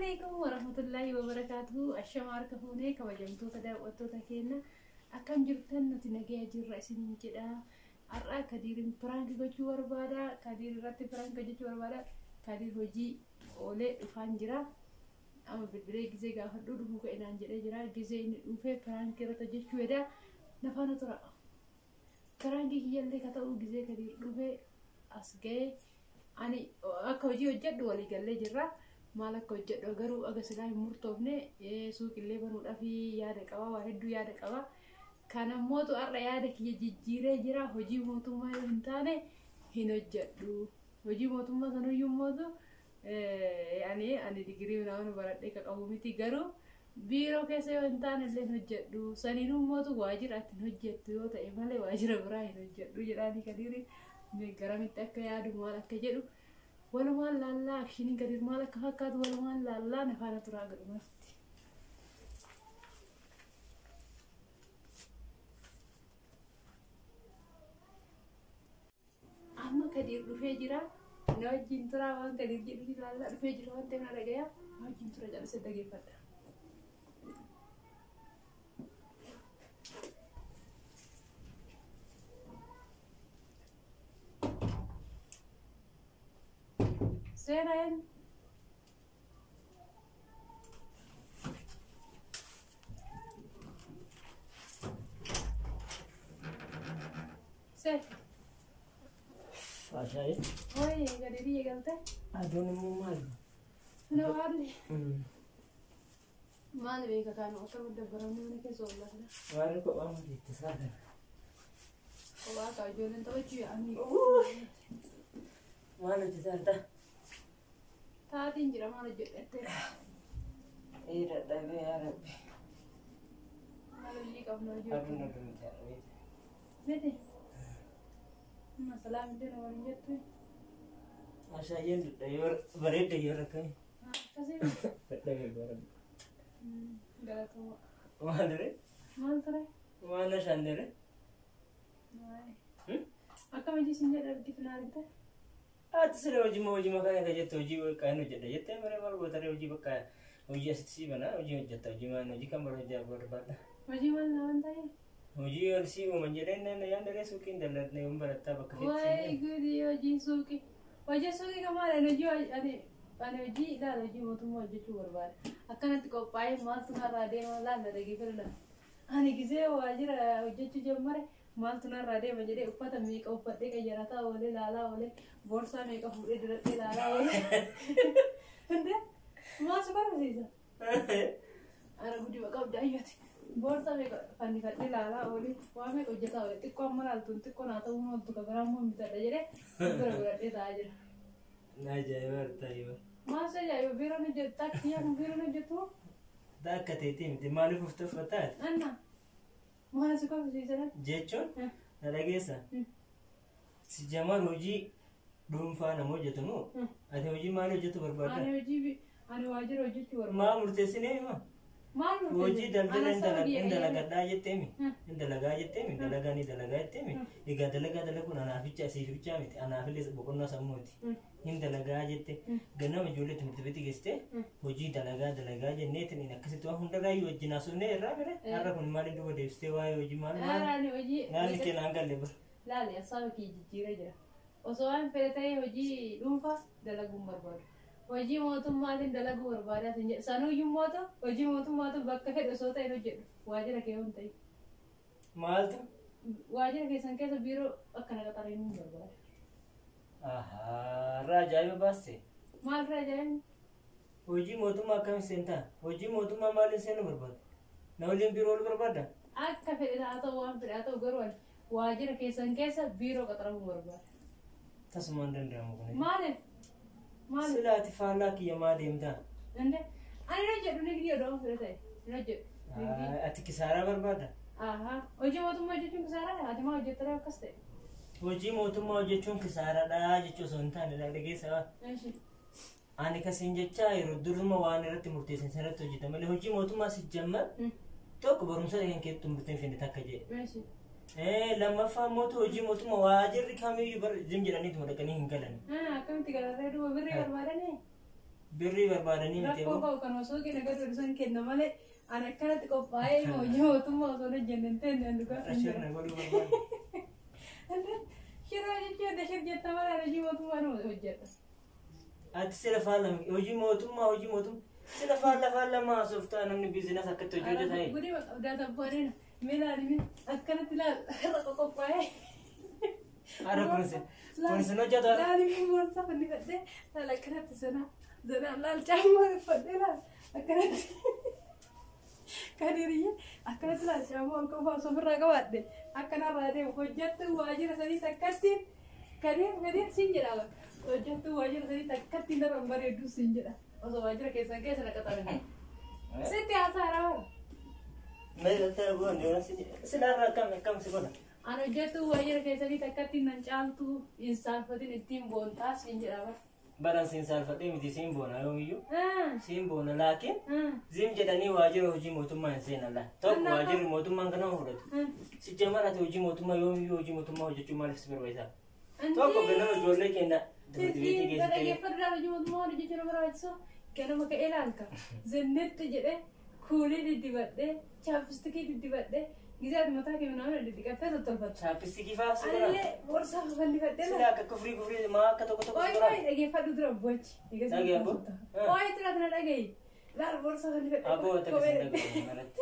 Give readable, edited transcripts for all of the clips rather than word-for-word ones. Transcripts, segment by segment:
Alaikum warahmatullahi wabarakatuhu. Ashama harka fuunee kabajamtoota daawwattoota keenya, akkam jirtan? Nuti nagaya jirra isiniin jedha. Har'a Kadiirin prank gochuu barbaada. Kadiir irratti prank hojjechuu barbaada. Kadiir hojii oolee dhufaan jira. Amma bilbilee gizee gaafadhu dhufuu ka'inaan jedhee jira. Gizee inni dhufee prank irratti hojjechuu jedha. Nafaana tura. Prank kiyyallee ka ta'u gizee Kadiir dhufee as ga'ee ani akka hojii hojjedhu walii gallee jirra. Maal akka hojjedhu garuu aga silaa hin murtoofne. Suuqillee banuudhaaf yaada qaba, waa hedduu yaada qaba. Kana mootu har'a yaada kiyya jijjiiree jira. Hojii mootummaa yoo hin taane hin hojjedhu. Hojii mootummaa sanuyyuu mootu ani digirii nama baradhee ka qabu miti, garuu biiroo keessa yoo hin taane illee hin hojjedhu. Saniinuu mootu waajjira ati hin hojjettu yoo ta'e malee waajjira biraa hin hojjedhu jedhaanii. Kadiiri garamitti akka yaadu, maal akka jedhu walumaan laallaa. Actioniin Kadiir maal akka fakkaatu walumaan laallaa, nafaana turaa godhumatti. Amma Kadiir dhufee jira. Na wajjin turaa, waan Kadiir jedhu ni laallaa. Dhufee jira waan ta'eef na dhagaya. Na wajjin tura, callisee dhageeffadha. Seenaan. See. Faashaayee. Wayi gadi biyya galte. Aduun immoo maali? Na waalli. Maal beeka kaan akka dabbaramni mana keessa oollaa. Waan kophaa miti itti saafana. Kophaa kaa ijoolleen taphachuu yaa'anii. Maal hojjetaa jirta? Taatiin jira, maal hojjedhatte? Ee, dadhabee yaa Rabbi. Maal hojii qabna hojii? Aduun aduu miti haadha. Miti. Amma salaam illee na waliin jettu. Faashaayyeen dadhabee bareedda yoo rakkame. Akkasii. Dadhabee bara. Galatuma. Maal ture? Maal ture? Maal ashaan ture? Akkam hojii sin jedha argitu na argite? Ati sila hojii kana akka jettu hojii bakka hin hojjedha jettee malee maal gootare? Hojii bakka hojii asitti sii banaa hojii hojjetta, hojii maal, hojii kan barbaada barbaadda. Hojii maal naman ta'e? Hojii ol sii uuman jedheen yaan daree suuqiin dalladne yoon barattaa bakka Wayi fetti. gudi, hojii suuqii. Hojii suuqii kan maal? Ani hojii ani hojii ilaala, hojii mootummaa hojjechuu barbaada. Akkanatti qophaa'ee maaltu narraa deema laalla, dhageeffadha. Ani gisee waajjira hojjechuu jammare maaltu narraa deema jedhee uffata meeqa uffadhee qayyarataa oolee laalaa oolee, boorsaa meeqa fuudhee diradhee laalaa oolee. Hinde maal si barbaachisa? Ana guddi qabda ayyati. Boorsaa meeqa fannifadhee laalaa oolee, waa meeqa hojjetaa oolee, xiqqoo amma laaltuun xiqqoo naa ta'uu ooltu ka biraa immoo bitadha jedhee bira godhadhee taa'aa jira. Na ajaa'iba artaa. Maal si ajaa'iba? Biiroon hojjetu takki kun biiroon hojjetu. Akka ta'eeti miti, maaliif uffata uffataa? Anna maal si kofisiisan? Jechuun na dhageessa. Si jamaan hojii dhuunfaa nama hojjetamu ati hojii maal hojjetu barbaadda? Ani hojii, ani waajjira hojjechuu barbaada. Maa murteessinee hima? Maal? Hojii daldala hin dalagadhaa jetteemi. Hin dalagaa jetteemi. Dalagaa ni dalagaa jetteemi. Egaa dalagaa dalaguun anaaficha siif bichaa miti, anaafillee boqonnaa sammuuti. Hin dalagaa jette, ganama ijoollee timirti beetii geessite hojii dalagaa dalagaa jenneetiin akkasitti waan hundarraayyuu wajjin haasofnee irraa bire. Har'a kun maaliin duuba deebistee waa'ee hojii maal maal? Ani hojii. Naalli kee naan galle bara. Laali, hasaaba kiyya jijjiiree jira. Osoo waan fedhe ta'ee hojii dhuunfaa dalaguun barbaadu. Hojii mootummaatiin dalaguu barbaadaa sin jedhe. Sanuyyuu mootu hojii mootummaatu bakka fedhe osoo ta'e hojjedhu. Waajjira kee yoon ta'e. Maaltu? Waajjira keessan keessa biiroo akka na qaxaranii hin barbaada. Har'a ajaa'iba baaste. Maal irraa ajaa'ibni? Hojii mootummaa akkamiin seentaa? Hojii mootummaa maaliin seenuu barbaada? Na waliin biiroo ol barbaadda? Akka fedhe haa ta'u, waan fedhe haa ta'u, garuu ani waajjira keessan keessa biiroo qaxaramuu barbaada. Tasuma hin danda'amu kun. Maaliif? Maaliif? Sila ati faallaa kiyya maa deemtaa? Inde ani hin hojjedhu nigdii odoo fedhe ta'e hin hojjedhu. Nigdii. Ati kisaaraa barbaadda? Ahaa. Hojii mootummaa hojjechuun kisaaraadha. Ati maa hojjettara akkas ta'e? Hojii mootummaa hojjechuun kisaaraadha jechuu osoo hin taane, dhageessa. Eshi. Ani kasiin jechaa yeroo duruma waan irratti murteessan sanatti hojjeta malee hojii mootummaa si jammar tokko barumsa kan keetti murteeffine takka jedhe. Eshi. Lammaffaa immoo hojii mootummaa waajirri kamiyyuu bar zim jedhaniituma dhaqanii hin galan. Akkamitti galarree duuba birrii barbaadanii? Birrii barbaadanii miti Rakkoo moo? koo kan osoo kenna gadi san kenna malee ani akkanatti qophaa'ee hojii mootummaa osoo hin hojjenne hin teenne dhugaa Har'a sin shirna jedha. godhuu barbaadde. Shiroo jechuun shir jetta malee ani hojii mootummaa nama hojjedha. Ati sila faallama hojii mootummaa hojii mootummaa sila faalla faallama haasoftaa namni biizinas akkatti hojii hojjetaa. Gudii qabdaa tabboonina milaali akkanatti laal irra qophaa'ee. Har'a kunis hin hojjetu har'a. Laali boorsaa fannifadhee laal akkanatti sana sana laal caammaa uffadhee laal akkanatti. Kadiriyye akkanatti laal caammaa ol qofaa osoo ofirraa qabaadhe akkanarraa deemu hojjettu waajjira sanii takkatti kadir kadir siin jedha hojjettu waajjira sanii takkatti darban bareedduu siin jedha osoo waajjira keessan keessa naqaxaran. Sitti haasaa bara. Sila har'a akkam akkam si godha? Ani hojjettu waajjira keessanii takkatti nan caaltu hin saalfatin ittiin boontaa siin jedha bara. Baran siin saalfadhee miti siin boona yoomiyyuu. Siin boona laakiin zim jedhanii waajjira hojii mootummaa hin seenan laa. Tokko waajjirri mootummaan kana fudhatu. Si jamar ati hojii mootummaa yoomiyyuu hojii mootummaa hojjechuu maaliif si barbaachisa? Tokko ganama ijoollee keenya timirti beetii geessitee Dhaggeeffadhaa hojii mootummaa hojjechuu nama barbaachisu ganama ka'ee laalka. Zennetti jedhee kuulii diddibadhee chaappistikii diddibadhee gizaati mataa kee minaamin diddiqattee tottolfatta. Chaappistikii fa'aa si godha. Anillee boorsaa fannifadhee Sila akka kufrii kufrii maa akka tokko tokko Oi si godha. oi dhaggeeffadhu dura bochi. Dhaga'i abbo. Oi dura kana dhaga'i. Laal boorsaa fannifadhee. Aboo takka sin dhagahu maratti.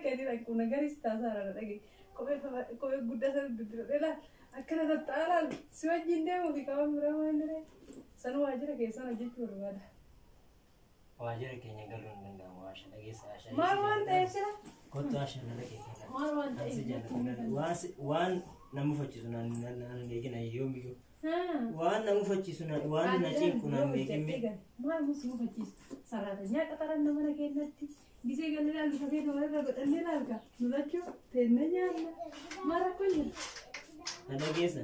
Gadi rakkoo garis taasaa irra dhaga'i. Kophee kophee guddaa sana diddibadhee laal akkana tatta'a laal si wajjin deemuu fi qaama biraa waan diree. San waajjira keessaan hojjechuu barbaada. Waajjira keenya galuu hin danda'amu. Asha dhageessa asha. Maal waan ta'eef sila? Kottu asha nala keessa. Maal waan ta'eef? Waan nama uffachiisu naan naan eegina yoomiyyuu. Waan nama uffachiisu naan waan na cinqu naan eegine. Maal musi mufachiisu? Saraatanyaa qaxaran mana keenyatti. Gisee galee laallu kafee namarra godhannee laalka. Nu lachuu teennee nyaanna. Maal rakkoon jira? Na dhageessa.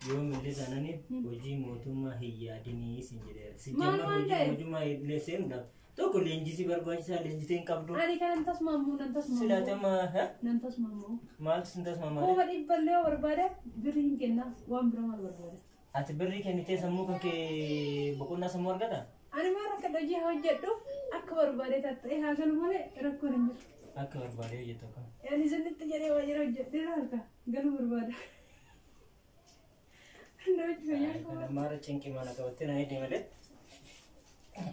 Yoomillee sanani hojii mootummaa hin yaadinii sin jedheera. Si Maal jamar waan hojii ta'eef? mootummaa illee seenuudhaaf tokko leenjisii barbaachisaa leenjitee hin qabdu. Ani kan nan tasmaamu nan tasmaamu. Silaatama Nan tasmaamu. maaltu sin tasmaamalee? 500,000 yoo barbaade birrii hin kennaaf waan bira maal barbaade? Ati birrii kennitee sammuu kan kee boqonnaa sammuu argata? Ani maal akka hojii haa hojjedhu akka barbaade tatta'ee haa galu malee rakkoon hin jiru. Akka barbaade hojjettu akkam. Ani isinitti jedhee waajjira hojjedhee laalka galuu barbaada. Namichi fayyaan qaba. Kana maara cinqii mana qabattee na hidhe malee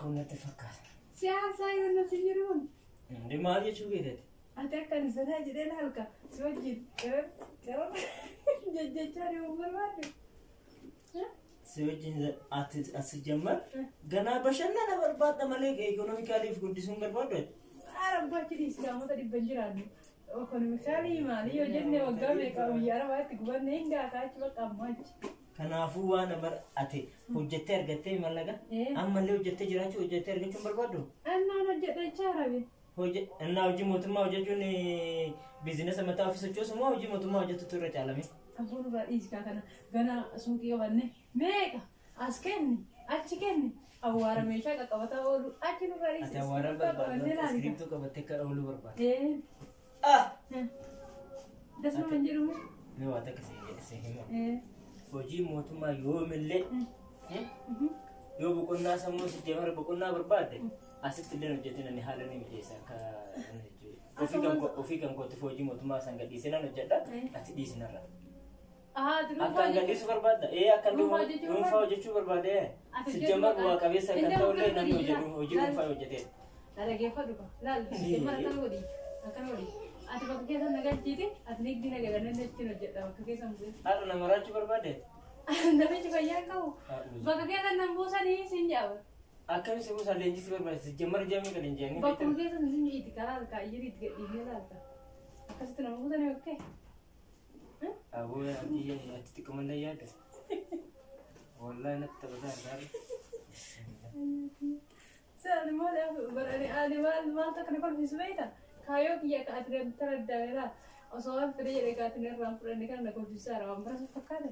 kun natti fakkaata. Siyaasaa yoo nafsi jiru kun Ndi maal jechuu keetati? ati akka ani sanaa jedhee laalka si wajjin qarar qarar jejjechaa deemuu barbaade. Si wajjin ati as jammar ganaa bashannana barbaadda malee ikonoomikaaliif guddisuun barbaaddu ati. Arabbaa achi islaamota dhibban jiraannu. Ekonomikaalii maalii yoo jenne waggaa meeqa biyya arabaatti gubanne hin gaafa achi bakka ammoo achi. Kanaafuu waan bar ati hojjettee argattee mallaqa ammallee hojjettee jiraachuu hojjettee argachuun barbaaddu. Annaan hojjedhachaa arabe. Innaa hojii mootummaa hojjechuun biizinasa mataa ofii sochoosu moo hojii mootummaa hojjetutu irra caalame? Abboon irraa dhiiskaa kana gana suuqii qabanne meeqa as kenni achi kenni awwaara meeshaa qaqqabataa oolu achi nurraa dhiisi. Ati awwaara barbaaddu iskiriiptoo qabattee akka ooluu barbaaddu. Ee. Dasuma hin jedhume. Mee waan takka si hima. Hojii mootummaa yoomillee yoo boqonnaa sammuu si deemara boqonnaa barbaadde asitti illee hojjetin ani haala ni mijeessa akka ofii kan kootiif hojii mootummaa san gadhiisee nan hojjedha ati dhiisinarra. Akka gadhiisu barbaadda ee akka dhuunfaa hojjechuu barbaadde si jamar bu'aa qabeessa kan ta'ullee namni hojjetu hojii dhuunfaa hojjetee. Dhaggeeffadhu laal mara akkana godhi akkana godhi ati bakka keessa nagalchiiti ati nigdi nagalanne achiin hojjedha bakka keessa buusee. Haadha nama raachuu barbaadde. Namichi fayyaa qabu bakka keessa nan buusanii siin jaaba. Akkami si buusan leenjisi barbaachisa jammar jamii kan leenji'anii. Bakkuma keessa sin itti karaa halkaa iyyuu itti gadhiifnee laalta. Akkasitti nama buusanii okkee. Aboo ati ati xiqqoomallee yaadda. Wallaahi natti taphataa irraa. Sani maal ani maal maal takka na kolfisu beekta? Kaayyoo kiyya ka ati taraddaa'eera. Osoo waan fedhe jedhee ka ati irraan fudhanne kan na kolfisaa waan bira fakkaate.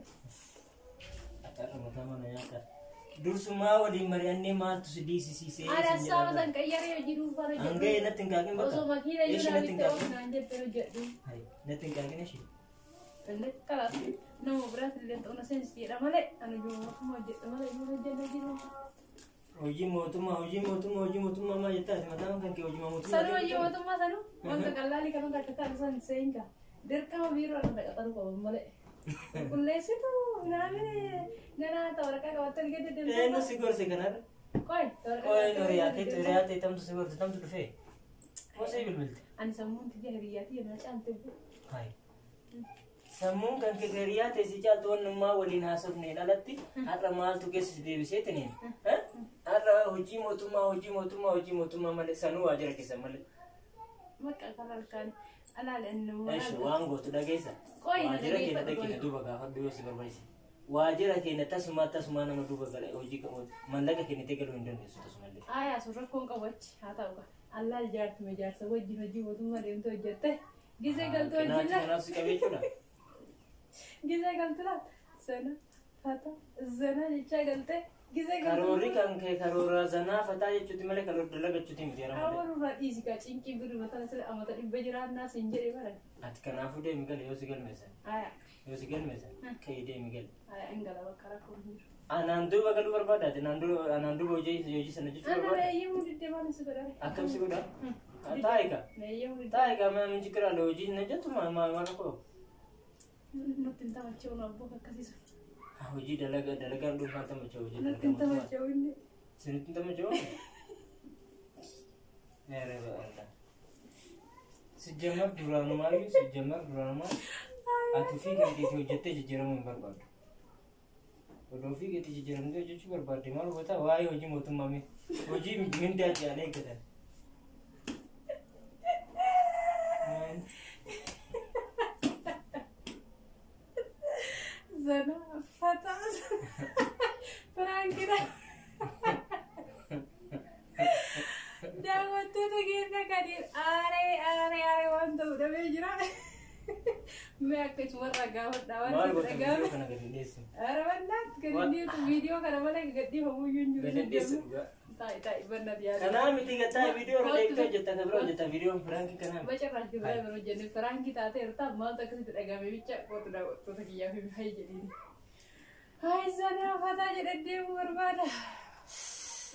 Ati har'a mataa mana nyaata. Dursumaa waliin mari'annee maaltu si dhiisisiisee? Ani assaaba san qayyaree hojii dhuunfaa hojjedhu. Hanga'ee natti hin kaaqin bakka. Osoo makiina Ishii iyyuu natti hin naa kaaqin. bittee naan jettee hojjedhu. Natti hin kaaqin ishii. Illee kalaas nama biraatti illee ta'uu na seensi jedha malee ani iyyuu mootummaa hojjedha malee iyyuu hojjedha jiru. Hojii mootummaa, hojii mootummaa, hojii mootummaa maal jettaa ati mataan kan kee hojii mootummaa. Sanuu hojii mootummaa sanuu wanta qallaalii kan hunda akka ta'an san seenka. Dirqama biiroo irra qaxaru qaban malee. Qulqulleessitu naamni ganaa ta waraqaa qabattee gadi Eenyu deemtu. si gorse kanarra? Qoy ta waraqaa Qoy qabattee hiriyaa gadi ta'e deemtu. hiriyaa ta'e tamtu si gorse tamtu dhufee. Mosee bilbilte. Ani sammuun tiyya hiriyaatii yana caalte. Hai. Sammuun kan kee hiriyaa ta'e si caaltu wannummaa waliin haasofneen alatti har'a maaltu keessa si deebiseetiniin? Har'a hojii mootummaa, hojii mootummaa, hojii mootummaa malee sanuu waajjira keessa malee. Bakka kan harkaan alaala inni immoo. Eshi waan gootu dhageessa. Qoy na Waajjira keenya dhageeffadhu dhaqina qoy. duuba gaafadhu yoo si barbaachise. Waajjira keenya tasuma tasuma nama duuba gala hojii qabu mallaqa kennitee galuu hin dandeessu tasumallee. Aayaa sun rakkoon qabu achi haa ta'u gaa. Allaal jaartuma jaarsa wajjin hojii mootummaa deemtee hojjette. Gisee galtu hojii laa. Kanaaf si qabee jechuudha. Gisee galtu laa. Sana fata zana jechaa galtee. Gisee galtu. Karoorri kan kee karoora zanaa fataa jechuuti malee karoora dalagachuuti miti yeroo malee. Awwaal irraa dhiisi gaa cinqii birri mataa sila amata dhibba jiraannaa siin jedhee bara. Ati kanaafuu deemi gali yoo si galmeessan. Aayaa Yoo si galmeessan ka'ii deemi gali. aayaa hin gala bakka rakkoon hin jiru. Anaan duuba galuu barbaadaati. Anaan duuba hojii hojii sana hojjechuu Ana barbaada. eeyyamuu diddee maal si godhare? Akkam si godha? Taa'i kaa. Eeyyamuu diddee. Taa'i kaa mana minjikira hojii hin hojjetu maal rakkoo? Nutti hin taphachuu abboo akkasiisu. Hojii dalagaa dalagaan dhuunfaan taphachuu hojii Nutti hin dalagaa mootummaa. taphachuu inni. Isinitti hin taphachuu? Eere ba'aadha. Sijjamar duraanumaa sijjamar duraanumaa ati ofii kan keetii hojjettee jijjiiramuu hin barbaaddu. Odoo ofii keetii jijjiiramtee hojjechuu barbaadde maal goota waa'ee hojii mootummaa mi hojii mindaa jedhanii eeggatan. Zana fata firaankidha. Daawwattoota keenya kaniin aaree aaree aaree waan ta'u dhabee jira. Mee akka isumarraa gaafadhaa waan Maal itti goota dhagahame. viidiyoo kana gadi hin dhiyeessu? Aara bannaatti gadi hin dhiyeessu viidiyoo kana malee gadhiifamu iyyuu hin jiru. Gadi hin dhiyeessu dhugaa. Taa'i taa'i bannati yaada. Kanaa miti gattaa viidiyoo irra deebitee hojjetta kan bira hojjetta viidiyoon firaankii kanaa miti. Bacarraa fi biraa yeroo jenne firaankii taateerta maaltu akkasitti dhagahame bicha qootu daawwattoota kiyyaaf himi hayi jedhiin. Hayi sana fataa jedhee deemuu barbaada.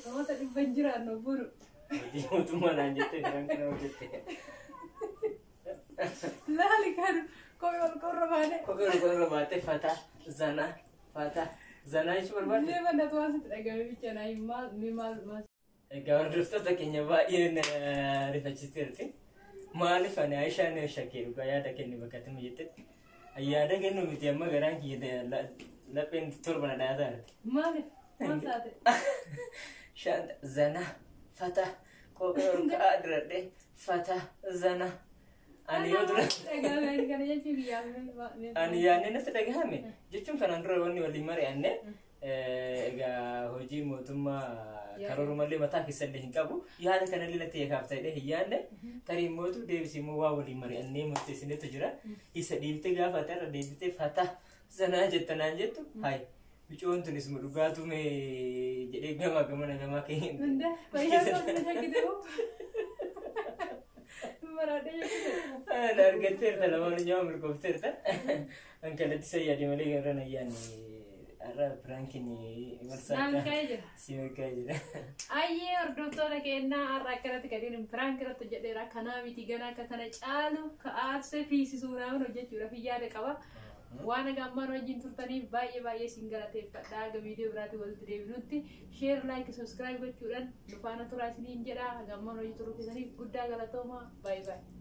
Namoota dhibba hin jiraannu bulu. Hojii mootummaa naan jettee firaankii nama hojjette. Laali kan kophee ol qorra baane. Kophee ol qorra baatee fataa zanaa fataa zanaa jechuu barbaadde. Illee bannatu waan sitti dhagahame bicha naa maal mi maal maal. Egaa hordoftoota keenya baay'ee na rifachiisteerti. Maaliif ani Aishaan shakkee dhugaa yaada kennu bakka itti jettetti. Yaada kennu miti amma garaan kiyya lapheen torba na dhaataa jirti. Maaliif maal taate? Shanta zanaa fataa kophee ol ka'aa diradhee fataa zanaa. Ani yoo dura Dhagahame ani kana jechuun kiyyaaf mee. ani yaadne natti dhagahame jechuun kanaan dura wanni waliin mari'anne egaa hojii mootummaa karoorumallee mataa keessallee hin qabu yaada kanallee natti eekaaf ta'ee hin yaadne tarii mootu deebisee immoo waa waliin mari'annee murteessinetu jira isa dhiiftee gaafa ati irra deebitee fataa zanaa jetta naan jettu hayi bicoon tunis mu dhugaatu mee jedhee gamaa gamana gamaa keenya. Hunda fayyaa qabdu shakkite moo? Maraadhee jechuudha. Na argatteerta lamaan nyaama mirkoofteerta. An kalatti isa yaade malee irra na yaadne har'a piraankiin marsaa Naan ka'ee jira. si mirkaa'ee jira. Ayyee hordoftoota keenyaa har'a akkanatti gadiin piraank irratti hojjedheera. Kanaa miti gana akka kana caalu ka aarsee fiisisuu naamun hojjechuudhaaf yaada qaba. Waan haga ammaan wajjin turtaniif baay'ee baay'ee isin galateeffadha. Haga viidiyoo biraatti walitti deebinutti share, like, subscribe gochuudhaan nu faana turaa isiniin jedha. Haga ammaan hojii turuu keessaniif guddaa galatooma. Baay'ee baay'ee.